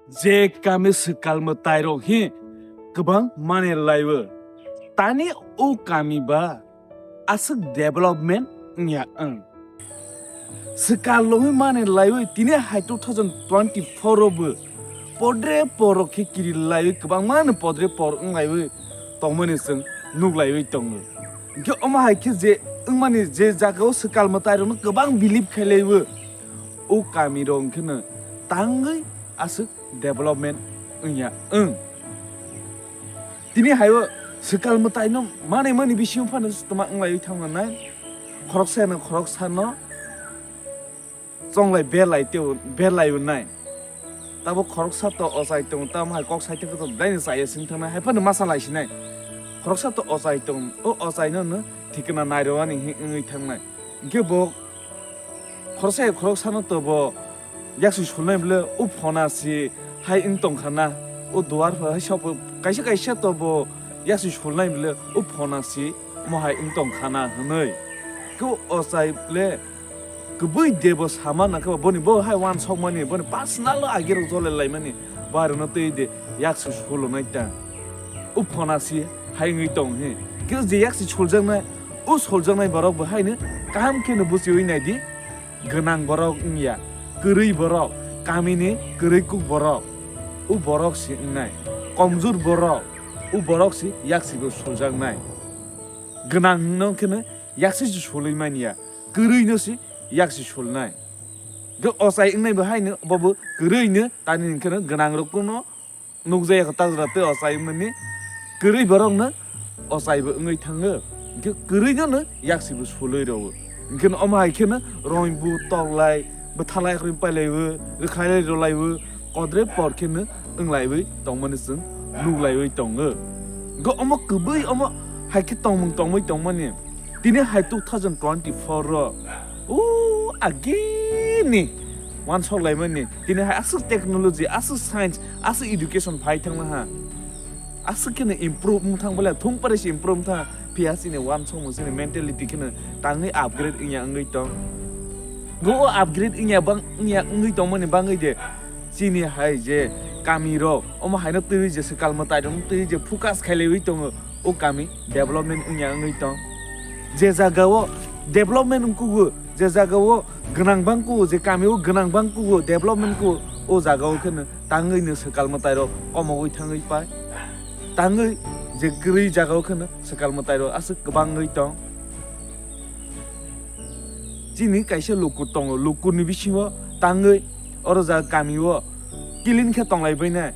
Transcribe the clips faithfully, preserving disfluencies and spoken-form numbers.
Je kami swkal mwtai rok hi kwbang mani laiwi, tani o kami ba aswk development wngya wng. Swkal logwi mani laiwi tini hai two thousand twenty-four o bo podre por rok khe kiri laiwi kwbangma no podre por wng laiwi tongmani chwng nuk laiwi tongo. Hwnkhe omo hai khe je wngmani je jaga o swkal mwtai rok no kwbang believe khai laiwi o kami rok hwnkhe no tangwi aswk development wngya wng. Tini hai o swkal mwtai no manwi mani bisingo phano twma wng laiwi thangma nai. Khoroksa no khoroksa no chonglai berlai teo berlai nai. Tabo khoroksa to ochai tongo, tamo hai kok sai tongkhe to belai no chaya sing thangnai, hai phano masa lai sinai. Khoroksa to ochai tong, o ochai no no thikna nai rwani hi wngwi thangnai. Hwnkhe bo khoroksa hai khoroksano to bo yaksi sulnai bwle o phona si hai wng tong kha na, o duar pho hai sabo kaisa kaisa to bo yaksi sulnai bwle o phona si mo hai wng tong kha na hwnwi. Khe o ochai bwle kwbwi de bo sama nang khe bo boni bo hai uansukmani, boni personal o agi rok jole laimani, bo arokno twi de yaksi sulnai ta. O phona si hai wngwi tong hi. Khe je yaksi suljaknai, o suljaknai borok bo haino kaham kheno buchiwi nai di. Gwnang borok wngya, kwrwi borok, kamini kwrwi kuk borok, o borok si wngnai. Komjur borok, o borok si yaksibo suljaknai. Gwnang no kheno yaksi si sulwi manya, kwrwi no si yaksi sulnai. Khe ochai wngnai bo haino bobo kwrwi no tani hwnkhe no gwnang rok kuno nukjaya khe ta jora tei ochai mani kwrwi borok no ochai bo wngwi thango. Hwnkhe kwrwi no no yaksi bo sulwi rwo. Hwnkhe no omo hai khe no roi bu toklai bwthalai khoroi pailai bo rwkhailai rwlai bo kodre por khe no wnglaiwi tongmani chwng nuklaiwi tongo. Hwnkhe omo kwbwi omo hai khe tongmung tongwi tongmani. Tini hai two thousand twenty-four ro, o agini uansuk laimani, tini hai aswk technology, aswk science, aswk education phai thangna ha. Aswk kheno improve wng thang bole, thung pare se improve wng thang. Phiya chini uansukmung, chini mentality kheno tangwi upgrade wngya wngwi tong. Go o upgrade wngya bang, wngya wngwi tongmani bangwi de. Chini hai je kami rok, omo haino twi je swkal mwtai rok twi je focus khailaiwi tongo. O kami development wngya wngwi tong. Je jaga o development wngkugo, je jaga o gwnang bangkugo, je kami o gwnang bangkugo, development kugo, o jaga o kheno tangwi no swkal mwtai rok komogwi thangwi pai. Tangwi je kwrwi jaga o kheno swkal mwtai rok aswk kwbangwi tong. Chini kaisa luku tongo, luku ni bisingo tangwi oro jaga kami o clean khe tonglai bainai.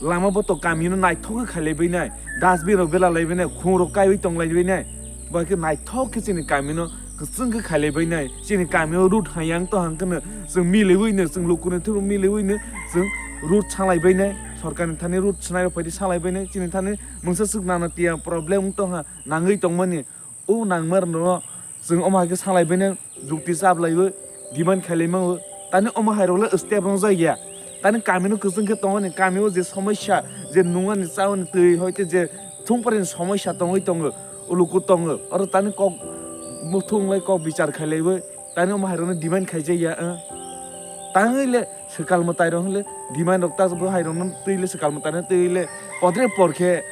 Lama bo to kami no naithok khe khailai bainai, dustbin rok bela lai bainai, khung rok kaiwi tonglai bainai, bai khe naithok khe chini kami no kwchwng khe khailai bainai, chini kami o road hayang to hang kheno chwng miliwi no, chwng luku ni through miliwi no chwng road salai bainai, sorkar ni thani road swnai rok phaidi salai bainai, chini thani mungsa swk nana tiya problem wng tong ha nangwi tongmani. O nangmar no chwng omo hai khe salai bainai, jukti chaplaiwi demand khailai mango. Tani omo hai rok le step rwjak ya. Tani kami no kwchwng khe tongmani, kami o je somosya, je nungani chaoni twi hoite je thung pore ni somosya tongwi tongo, o luku tongo. Oro tani kok muthung lai kok bichar khailaiwi tani omo hai rok no demand khaijak ya. Tangwi le swkal mwtai rok le demand rok ta bo hai rok no twi le swkal mwtai no twi le podre por khe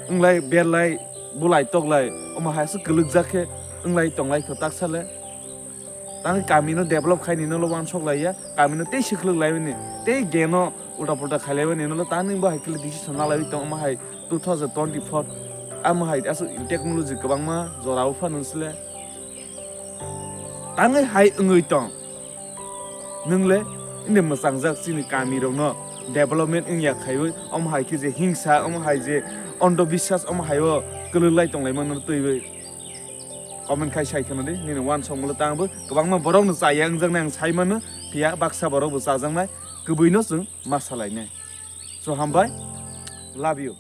wnglai berlai bulai toklai omo hai aswk kwlwkjak khe wnglai tonglai kho taksa le. Tang kami no develop khai ni no lo uansuk lai ya, kami no tei swklwk lai mani, tei geno ulta pulta khai lai mani no lo tang ni bo hai khe le decision na lai tong omo hai two thousand twenty-four. Amo hai aswk technology kwbangma jora o phano sle. Tangwi hai wngwi tong. Nwng le inde mwchangjak chini kami rok no development wngya khaiwi, omo hai khe je hingsa, omo hai je ondho biswas, omo hai o kwlwk lai tong lai mano twiwi. Comment khai sai khwna di, nini uansukmung le tang bo kwbangma borok no chaya wngjaknai ang sai mano, phiya baksa borok bo chajaknai, kwbwi no chwng ma salainai. So hambai, love you.